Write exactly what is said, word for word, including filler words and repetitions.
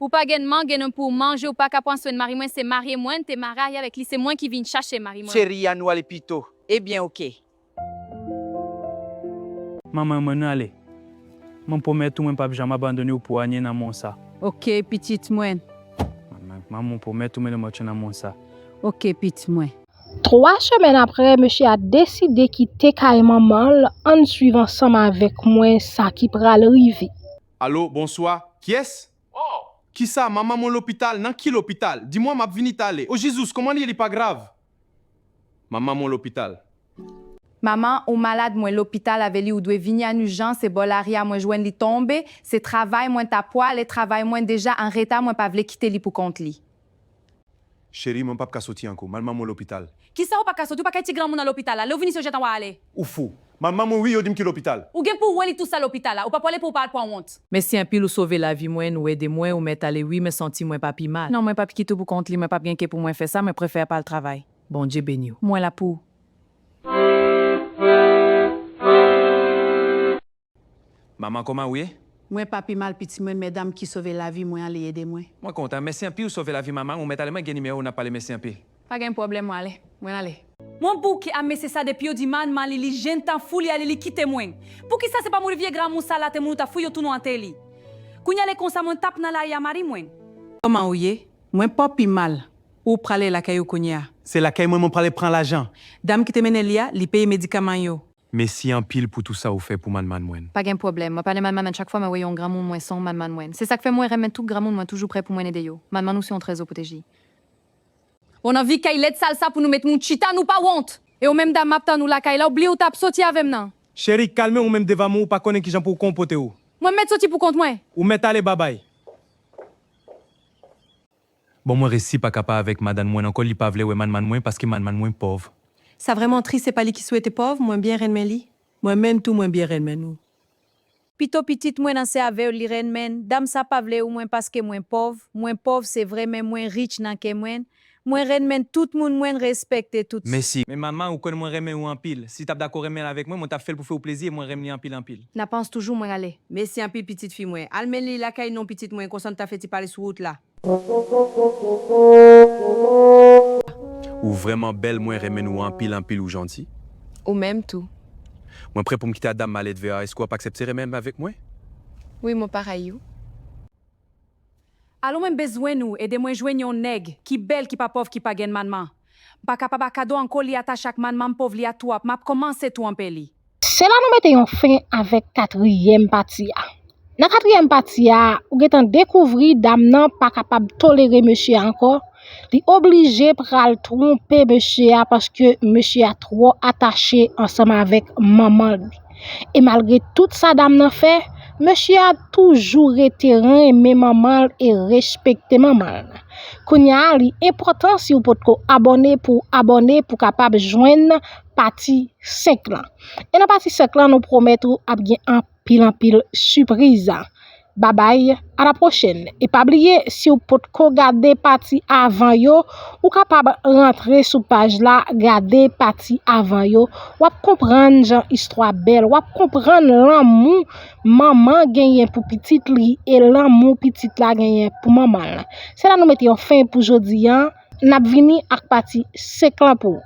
Ou pa gen man, gen nonm pou w manje, ou pa ka pran swen mari mwen, se mari mwen te marye avèk li, se mwen ki vin chache mari mwen. Cheri, ann ale pito. Ebyen, oke. Manman, mwen ale. Mwen pwomèt ou mwen p ap janm abandone w pou anyen nan mond sa. Oke, pitit mwen. Manman, mwen pwomèt ou mwen le motyon nan mond sa. Oke, pitit mwen. Twa semèn apre, mesye a deside kite kay manman l. Ann swiv ansanm avèk mwen sa ki pral rive. Alo, bonswa. Kiyès? Oh! Kisa? Manman mwen lopital? Nan ki lopital? Di mwen, m ap vini tale. O Jezi, kòman li ye? Li pa grav? Manman mwen lopital. Manman ou malad, mwen lopital avè li, ou dwe vini an ijans, se bò lari a mwen jwenn li tonbe, se travay mwen ta pwale, travay mwen deja an reta, mwen pa vle kite li pou kont li. Cheri, mwen p ap ka soti ankò. Manman mwen lopital. Kisa ou pa ka soti? Ou pa ka ti granmoun nan lopital la. Lè ou vini se ou gentan w a ale. Ou fou. Manman mwen wi, yo di m ki lopital. Ou gen pou w wè li tousa lopital la. Ou pa pwale pou ou pa al pran wont. Mèsi anpil, ou sove lavi mwen, ou ede mwen, ou mèt ale wi, men santi mwen pa pi mal. Non, mwen p ap kite w pou kont li, mwen p ap gen kè pou mwen fè sa, mwen prefere pa al travay. Bondye beni w. Mwen la pou ou. Manman, kòman ou ye? Mwen pa pi mal, pitit mwen, medam ki sove lavi mwen an, li ede mwen. Mwen kontan. Mèsi anpil, ou sove lavi manman, ou mèt ale, mwen gen nimewo w, n ap pale, mèsi anpil. Pa gen pwoblèm, mwen ale. Mwen ale. Mwen bouke a mesye sa depi yo di manman li, li gentan fou, li ale, li kite mwen. Poukisa se pa mouri vye granmoun sa la te mouri, ou ta fouye twou nou antere li? Kounye a lè konsa mwen t ap nan lari a mari mwen. Kòman ou ye? Mwen pa pi mal. Ou prale lakay ou kounye a? Se lakay mwen mwen prale pran lajan. Dam ki te mennen li a, li peye medikaman yo. Mèsi anpil pou tou sa ou fè pou manman mwen. Pa gen pwoblèm. Mwen pale manman mwen chak fwa mwen wè yon granmoun mwen se yon manman mwen. Se sa k fè mwen renmen tout granmoun mwen toujou prè pou mwen ede yo. Manman ou se yon trezò pwoteje. Bon, nan vi kay lèd sal sa pou nou met moun chita, nou pa wont. E ou menm dam m ap tann ou lakay la, ou bliye ou t ap soti avè m nan. Cheri, kalme w menm devan mwen, ou pa konnen kijan pou w konpote w. Mwen mèt soti pou kont mwen. Ou mèt ale, babay. Bon, mwen resi pa ka pa avèk madanm mwen ankò, li pa vle wè manman mwen paske manman mwen pòv. Sa vrèman tris, se pa li ki swete pòv, mwen byen renmen li. Mwen menm tou mwen byen renmen nou. Pito pitit mwen an se avè w li renmen, dam sa pa vle ou mwen paske mwen pòv, mwen pòv se vre men mwen rich nan kè mwen, mwen renmen tout moun mwen respekte tout. Mèsi. Men manman ou konn mwen renmen ou anpil, si t ap dakò renmen avèk mwen, mwen t ap fè l pou fè w plezi e mwen renmen li anpil anpil. N ap ansanm toujou mwen ale. Mèsi anpil pitit fi mwen, al mennen li lakay non pitit mwen konsa nou ta fè ti pale sou wout la. Ou vrèman bèl, mwen renmen nou anpil anpil, ou janti. Ou menm tou. Mwen prè pou m kite a dam malèdve a, èske w ap aksepte renmen avèk mwen? Wi, mon pareil ou. Alo, mwen bezwen nou ede mwen jwenn yon nèg ki bèl, ki pa pòv, ki pa gen manman. M pa kapab ak kado ankò, li atache ak manman m pòv li a twòp, m ap kòmanse twonpe li. Se la nou mete yon fen avèk katriyèm pati a. Nan katriyèm pati a, ou gentan dekouvri dam nan pa kapab tolere mesye a ankò. Li oblije pral twonpe mesye a paske mesye a twò atache ansanm avèk manman li. E malgre tout sa dam nan fè, mesye a toujou rete renmen manman l e respekte manman l. Kounye a, li enpòtan si w potko abòne pou w abòne pou w kapab jwenn pati senk lan. E nan pati senk lan, nou pwomèt ou ap gen anpil, anpil sipriz. Babay, a la pwochèn. E pa bliye, si w potko gade pati avan yo, ou kapab rantre sou paj la, gade pati avan yo. W ap konprann jan istwa bèl, w ap konprann lanmou manman genyen pou pitit li e lanmou pitit la genyen pou manman l. Se la nou mete yon fen pou jodi a. N ap vini ak pati senk lan pou ou.